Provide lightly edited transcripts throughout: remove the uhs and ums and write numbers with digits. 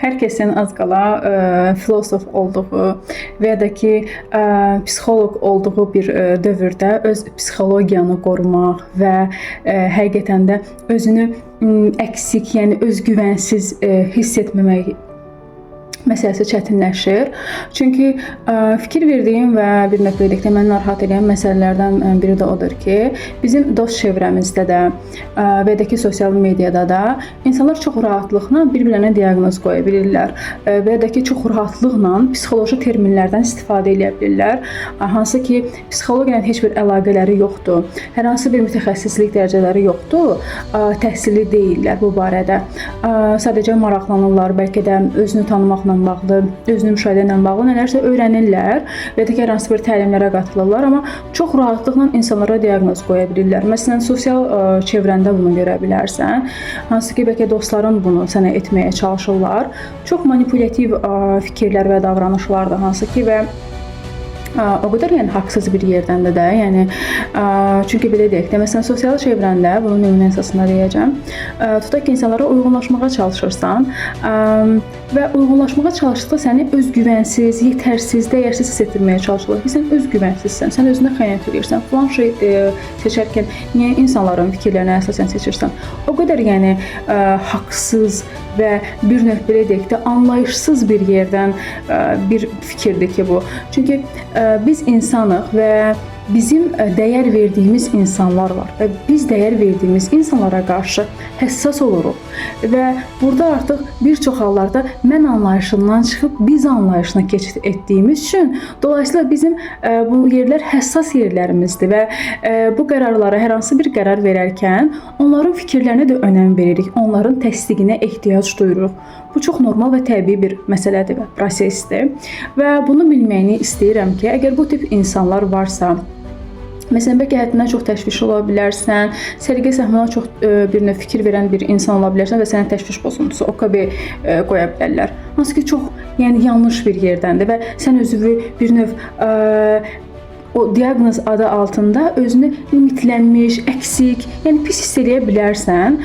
Hər kəsin az qala filosof olduğu və ya da ki, psixoloq olduğu bir dövrdə öz psixologiyanı qorumaq və həqiqətən də özünü əksik, yəni özgüvənsiz hiss etməmək məsələsi çətinləşir. Çünki fikir verdiyim və bir növ belə deyək də məni narahat edən məsələlərdən biri də odur ki, bizim dost çevrəmizdə də və ya da ki, sosial mediada da insanlar çox rahatlıqla bir-birlərinə diaqnoz qoya bilirlər və ya da ki, çox rahatlıqla psixoloji terminlərdən istifadə edə bilirlər. Hansı ki, psixologiya ilə heç bir əlaqələri yoxdur. Hər hansı bir mütəxəssislik dərəcələri yoxdur. Təhsilli deyillər bu barədə. Sadəcə maraqlanırlar, bəlkə də özünü tanımaqla bağlı, özünü müşahidə ilə bağlı nələrsə öyrənirlər və ya da ki, hər hansı bir təlimlərə qatılırlar, amma çox rahatlıqla insanlara diaqnoz qoya bilirlər. Məsələn, sosial çevrəndə bunu görə bilərsən. Hansı ki, bəlkə dostların bunu sənə etməyə çalışırlar. Çox manipulyattiv fikirlər və davranışlardır hansı ki və o qədər yəni haqsız bir yerdən də, yəni çünki belə deyək də, məsələn, sosial çevrəndə bunu nümunə əsasında deyəcəm. Tutaq ki, insanlara uyğunlaşmağa çalışırsan və uyğunlaşmağa çalışdıqda səni özgüvənsiz, yetərsiz, dəyərsiz hiss etdirməyə çalışırlar ki, sən özgüvənsizsən, sən özünə xəyanət edirsən. Falan şey seçərkən niyə insanların fikirlərinə əsasən seçirsən? O qədər yəni haqsız və bir növ belə deyək də anlayışsız bir yerdən bir fikirdir ki bu. Çünki biz insanıq və bizim dəyər verdiyimiz insanlar var və biz dəyər verdiyimiz insanlara qarşı həssas oluruq və burada artıq bir çox hallarda mən anlayışından çıxıb biz anlayışına keçid etdiyimiz üçün, dolayısıyla bizim bu yerlər həssas yerlərimizdir və bu qərarlara, hər hansı bir qərar verərkən onların fikirlərinə də önəm veririk, onların təsdiqinə ehtiyac duyuruq. Bu çox normal və təbii bir məsələdir və prosesdir. Və bunu bilməyini istəyirəm ki, əgər bu tip insanlar varsa, məsələn, bəlkə həddindən çox təşvişli ola bilərsən, səliqə səhmana çox bir növ fikir verən bir insan ola bilərsən və sənə təşviş pozuntusu, OKB qoya bilərlər. Hansı ki, çox yəni yanlış bir yerdəndir və sən özünü bir növ o diaqnoz adı altında özünü limitlənmiş, əksik, yəni pis hiss eləyə bilərsən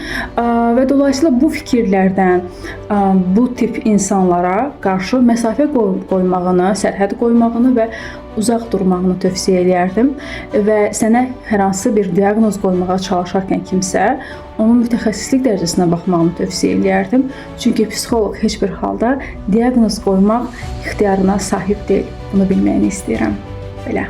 və dolayısıyla bu fikirlərdən bu tip insanlara qarşı məsafə qoymağını, sərhəd qoymağını və uzaq durmağını tövsiyə eləyərdim və sənə hər hansı bir diaqnoz qoymağa çalışarkən kimsə onun mütəxəssislik dərəcəsinə baxmağını tövsiyə eləyərdim. Çünki psixoloq heç bir halda diaqnoz qoymaq ixtiyarına sahib deyil. Bunu bilməyini istəyirəm. Belə.